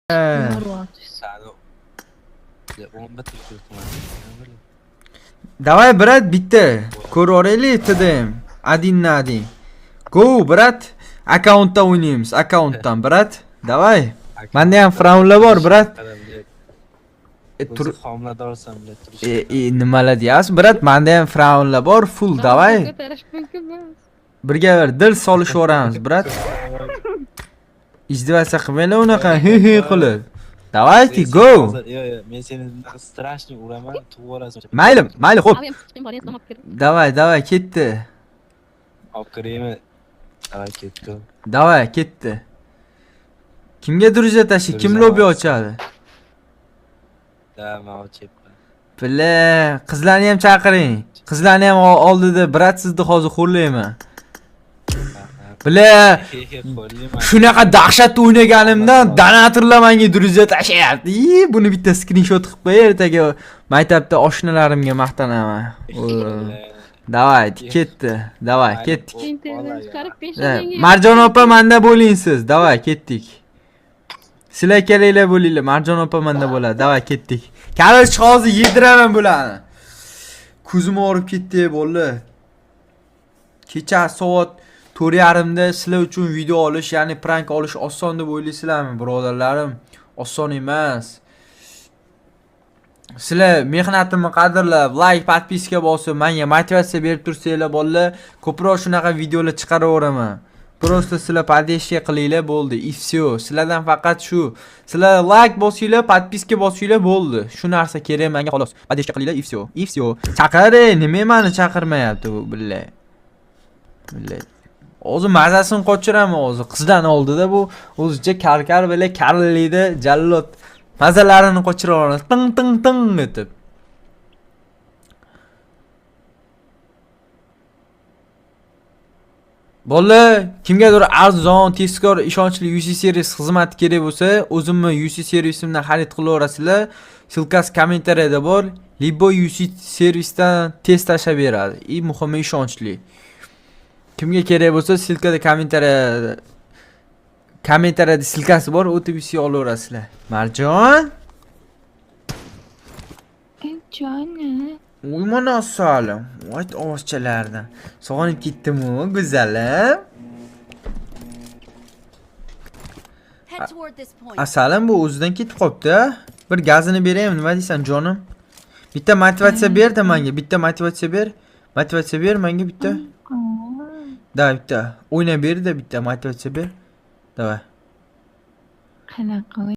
Давай, брат, bitta ko'rib olaylik TDM. Один на один. Go, брат. Akkauntdan o'ynaymiz, akkauntdan, брат. Давай. Menda ham frownlar bor, брат. Tur Homiladorsan, блядь. Nimalar deyapsiz, брат? Menda ham frownlar bor, full, давай. Ko'tarish mumkin emas. Birga bir dil solishaveramiz, брат. Издеваться qilmanglar unaqa hi hi qilib. Давайте, go. Yo'q, yo'q, men seni bunaqa страшный uraman, tug'ib yuborasan. Mayli, mayli, xo'p. Abi ham chiqing, boring, olib kiring. Давай, давай, ketdi. Olib kiraymi? Давай, ketdi. Давай, ketdi. Kimga друзья tashlaydi? Kim Друзья lobby emas. ochadi? Да, men ochyapman. Бля, qizlarni ham chaqiring. Qizlarni ham oldida, брат, sizni hozir xo'rlayman. Бля, Xo'rlayman. Shunaqa dahshat o'ynaganimdan donatorlar menga друзья tashlayapti. Ii, buni bitta skrinshot qilib qo'y, ertaga maktabda oshnalarimga maqtanaman. Давай, ketdi. Давай, ketdik. Internet chiqarib Ha, peshonangga. Marjon opa, manda bo'ling siz. Давай, ketdik. Sizlar kelinglar, bo'linglar. Marjon opa manda bo'ladi. Давай, ketdik. Короче, hozir yediraman bularni. Ko'zim og'rib ketdi, bo'ldi. Kecha soat 4:30da sizlar uchun video olish, ya'ni prank olish oson deb o'ylaysizlarmi, birodarlarim? Oson emas. Sizlar mehnatimni qadrlab, like, подписка bosib, menga motivatsiya berib tursanglar, bolalar, ko'proq shunaqa videolar chiqaraveraman. Просто sizlar поддержка qilinglar, bo'ldi. И всё. Sizlardan faqat shu. Sizlar like bosinglar, подписка bosinglar, bo'ldi. Shu narsa kerak menga xolos. Поддержка qilinglar, и всё. И всё. Chaqiring, nima meni chaqirmayapti bu, бля. Бля. Hozir mazasini qochiraman hozir. Qizdan oldida bu o'zicha kar-kar bilan karlikda jallod. Mazalarini qochiraveramiz. Ting ting ting etib. Bolalar, kimgadir arzon, tezkor, ishonchli UC servis xizmati kerak bo'lsa, o'zimni UC servisimdan xarid qilaverasizlar. Ссылка si kommentariyada bor. Любой UC servisdan tez tashlab beradi. И muhimi, ishonchli. Kimga kerak bo'lsa, ссылка da kommentariyada ссылка si bor, o'tib UC olaverasizlar. Marjon? Jonim. Uy, mana asalim. Voy, ovozchalardan. Sog'inib ketdim-u, go'zalim. Head toward this point. Asalim, bu o'zidan ketib qolibdi. Bir gazini beraymi, nima deysan, jonim? Bitta motivatsiya ber-da menga, bitta motivatsiya ber. Motivatsiya ber menga bitta. Давай, bitta. O'ynab ber-da, bitta motivatsiya ber. Давай. Qanaqa?